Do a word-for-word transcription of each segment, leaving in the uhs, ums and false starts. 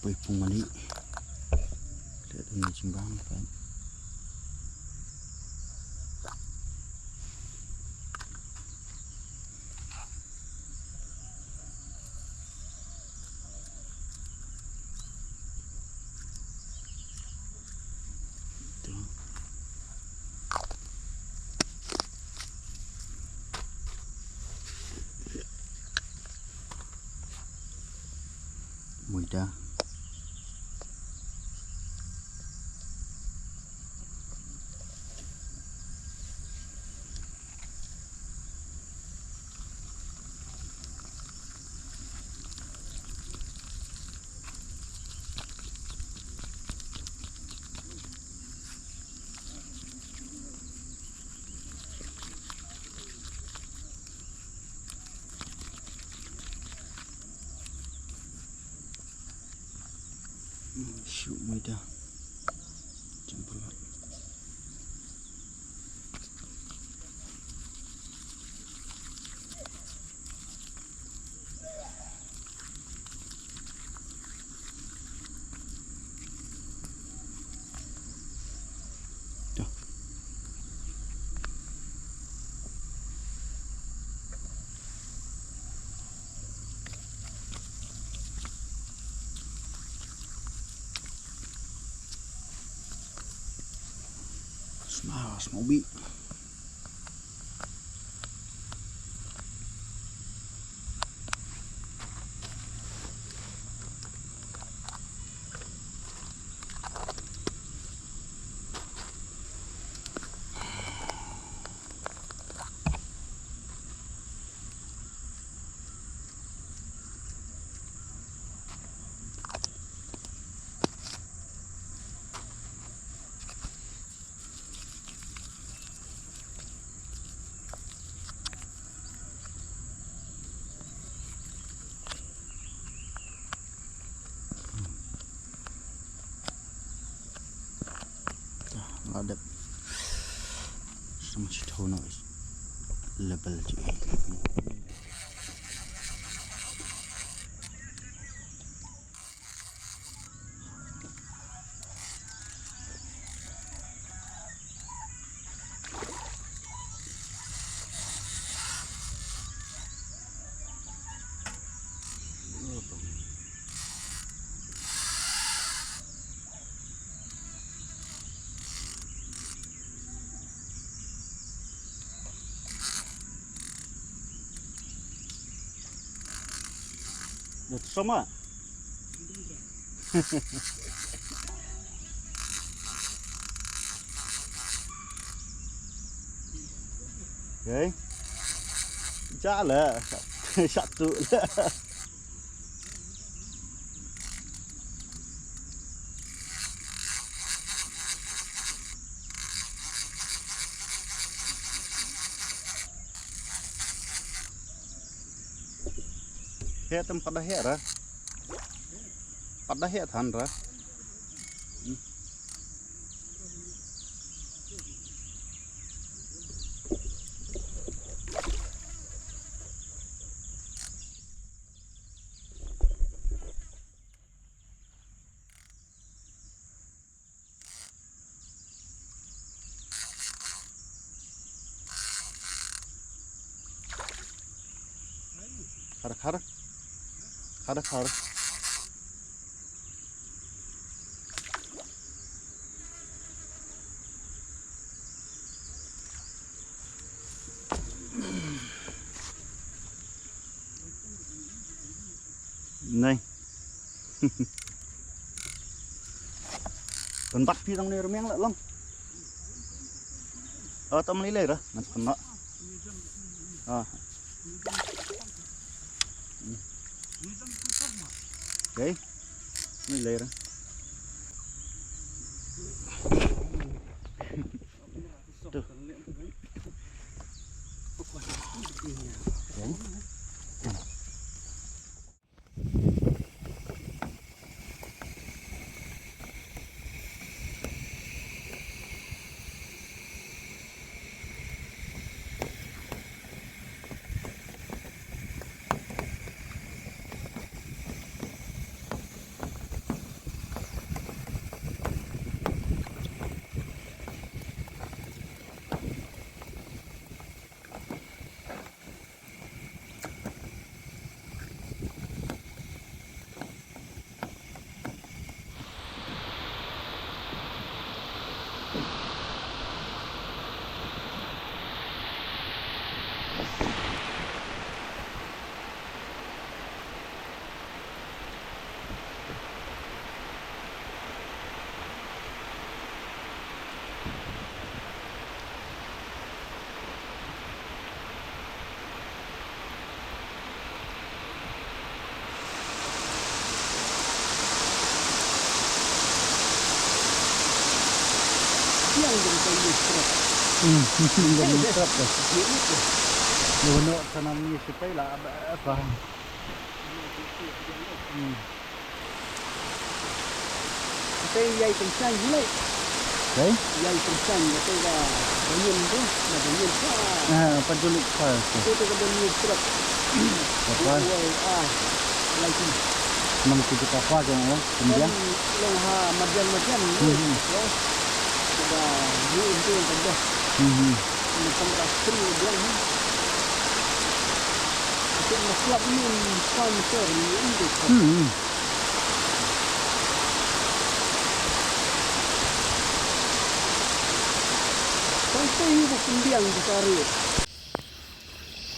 Poi pung mali. Lihat ini jembang kan. Muida. Shu muida. Jempol. Sma, sma ubi. Ngadep sama si thau na level ji. Dah tersom ah. Okay. Jale. Satu le. Heh, tam pada heh ra. Pada heh than ra. Hmm. Khar, khar. Khar, khar. Nai. Kan bat phi tang ne rmiang la long. Oh, tam lei lei ra, ngan kan la. Ah. Okay. Lei lei ra. Tuh. Okay. Hmm, hmm, hmm, hmm, hmm. Lo no kanam ni sipai la ba pa. Hmm. Te ïai tengsan hi lei. Lei? Ïai tengsan, te ka banyan tu, na banyan tu. Ah, pa julik pa. Te ka banyan truk. Apa? Wei, ah, lagi. Mang kita pa jong lo, kemudian. Long ha majan-majan. Hmm. Ya. Sudah ni itu yang kerja. Hmm. Macam rastri bilang. Itu masalah ni sponsor ni itu. Hmm. Sampai ni bukan biang di tarik.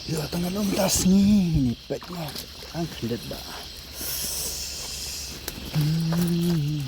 Yo, tangan untas ni, ni pek mo. Ang klit ba. Hmm.